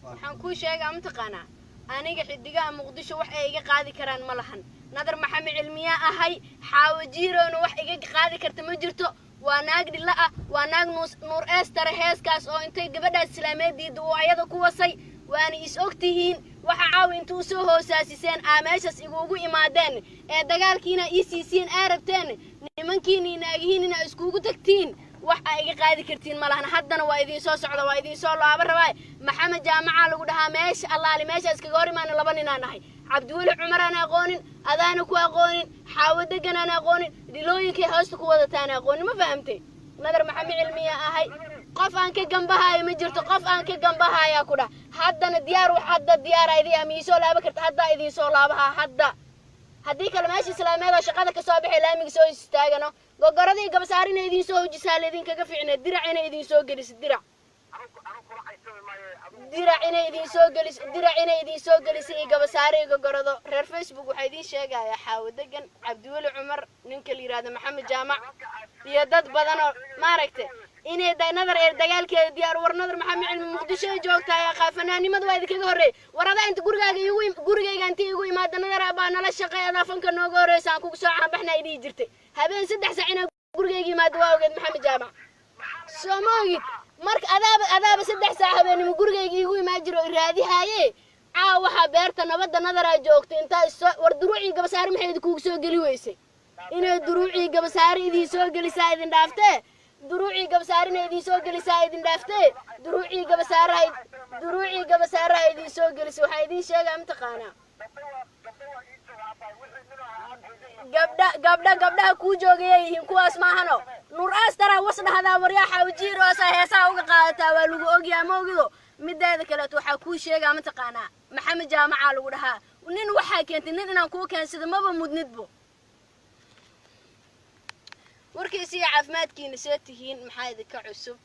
Waxaan kuu sheegaa, mataqaanaa, aniga Xidigaha Muqdisho wax ay iga qaadi karaan ma lahan. Nadar Maxamed Cilmiyaa ahay, Xaawo Jiirowna wax iga qaadi karta ma jirto. Waa naag dhilla ah, waa naag Nuur Eestare heeskaas oo intay gabadhaas islaameed diidda uu ayada ku wasay, waana is og tihiin. Waxa caawi inta usoo hoosaasiseen aa meeshaas igugu imaadeen ee dagaalkiina ii siisiin aa rabteen nimankiina iyo naagihiin inaa iskugu tagtiin, wax aa iga qaadi kartiin ma lahan. Haddana waa idiin soo socda, waa idiin soo laaba rabaa. Maxamed Jaamacaa lagu dhahaa. Meesha allaali meesha iskaga hor imaana laba ninaa nahay. Cabdiweli Cumar aan aqoonin, adaana ku aqoonin, Xaawo Degan aan aqoonin, dhilooyinkay hoosta ku wadataan aqoonin. Ma fahamtay? Nadar Maxamed Cilmiya ahay, qof aan ka gambahaayo ma jirto, qof aan ka gambahayaa ku dhah. Haddana diyaar, wax hadda diyaara idii ama iisoo laaba karta, haddaa idiin soo laabaha hadda. Haddii kale meesha islaameed oo shaqada ka soo baxay laamiga soo istaagano, gogoradii gabasaar inay idiin soo hojisaa laydinkaga fiicne, dirac inay idiin soo geliso, dirac dirac inay idiin soo geliso, dirac inay idiin soo geliso iyo gabasaare iyo gogorado. Reer Facebook waxaa idiin sheegayaa Xaawo Degan, Cabdiweli Cumar, ninka la yidhahdo Maxamed Jaamac iyo dad badan oo maaragtay inay Nadar ee dagaalkeeda diyaar. War Nadar Maxamed Cilmi Muqdisho ay joogtahay, aqaa fanaanimada waa idinkaga horreey. War adaa inta gurigaaga igu gurigayga inta igu imaada, Nadar baa nala shaqeey, adaa fanka nooga horreysa, aan kugu soo caanbaxna ay dhihi jirtay. Habeen 3 sac inaa gurigayga imaado waa ogeed, Maxamed Jaamac, soo ma ogid? Marka adaaba 3 saac habeenimo gurigayga iigu imaan jiro oo iraadihaaye. Caawa waxaa beerta nabadda Nadaraa joogta intaa isoo war duruucii gabasaare maxay idinkugu soo geli weysay? Inay duruucii gabasaare idiin soo gelisaa idin dhaaftee, duruucii gabasaare inay idiin soo gelisaa idin dhaaftee, duruucii gabasaaraha, duruucii gabasaaraha idiin soo gelisay. Waxaa idiin sheegaa, mataqaanaa, gabdha gabdha gabdhaha kuu joogayay yihiin kuwaas maahano. Nuur Astara was dhahdaa, waryaa Xaawajiiroosa heesaha uga qaadataa, waa lagu ogyaa, ma ogido? Mideeda kaleeto waxaa kuu sheegaa, mataqaanaa, Maxamed Jaamacaa lagu dhahaa. Nin waxaa keentay nin inaan kuu keensado maba mudnidbo. Warkiisa iyo caafimaadkiina see tihiin? Maxaa idinka cusub?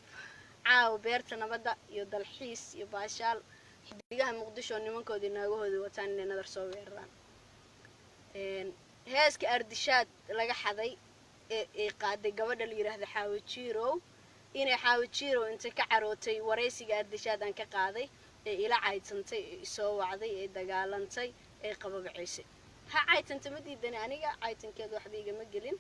Caawa beerta nabadda iyo dalxiis iyo baashaal. Xidigaha Muqdisho nimankoodii naagahoodii wataan inay Nadar soo weeraraan. Heeska Ardishaad laga xaday ee ay qaaday gabadha la yidhaahdo Xaawo Jiirow, inay Xaawo Jiirow inta ka carootay waraysiga Ardishaad aan ka qaaday ee ila caydsantay, ee isoo wacday, ee dagaalantay, ee qababacaysay. Ha caytanta, ma diidani aniga, caytankeedu waxba igama gelin.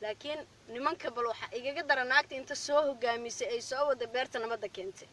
Laakiin nimanka bal waxa igaga dara naagta inta soo hogaamisay ay soo wada beerta nabadda keentay.